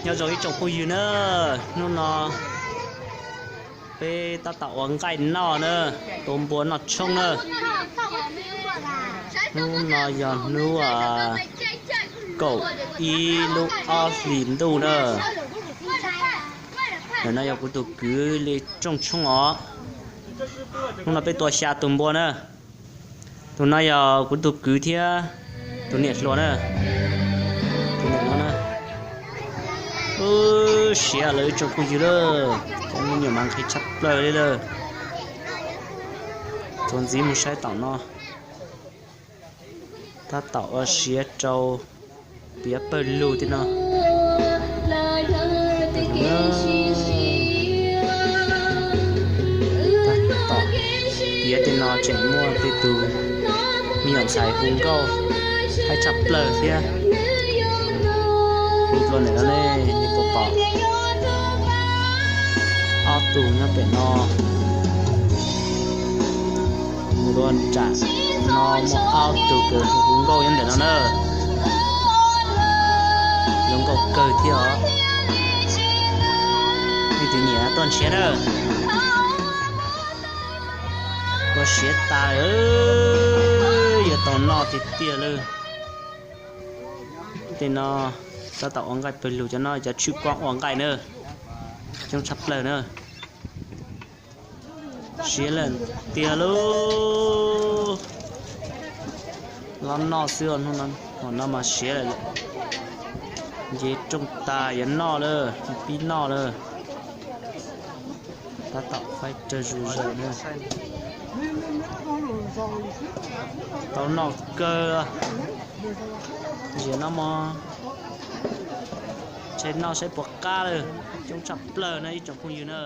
Nyob zoo ib tsoom phooj ywg na, hnub no peb tab tom ua nqaij noj na, tua npua noj tshoob na. Hnub no yog hnub kaum ib lub ob hlis ntuj na. Ntawm no yog kuv tus kwv li rooj tshoob os. Hnub no peb tua xya tus npua na. Tus no yog kuv tus kwv thiab tus niam hluas na. Tus niam no na. Siav lawv ib tsoom phooj ywg lawm, cov me nyuam mas nqhis tshaj plaws li lawm. Txuas ntxiv mus saib tom no. Tab tom ua siav rau piav pawg lug tej no. Tab tom piav tej no tseem muaj tej tus me nyuam ntxhais hu nkauj haib tshaj plaws thiab. Hu dua ntawm no ne, nej puas pom? Ob tug nyob pem no. Hu dua nram no muaj ob tug kws hu nkauj nyob ntawm no na. Zoo nkauj kawg thiab os. Nej tus nyiam tuaj nrhiav na. Ua siav tas lawm, yuav tau noj tiag tiag lawm. Tej no tab tom ua nqaij pawg lug, cov no cov tshwj kuab ua nqaij na, coob tshaj plaws na. Siav lawm tiag lauj. Los noj xwb, hmo no mas siav lawm. Nce rooj tas yuav noj lawm, pib noj lawm. Tab tom faib rawg zus zaws na. Tau noj kawg. Ziag no mas ntshe noj saib puas qab lawm, coob tshaj plaws na ib tsoom phooj ywg na.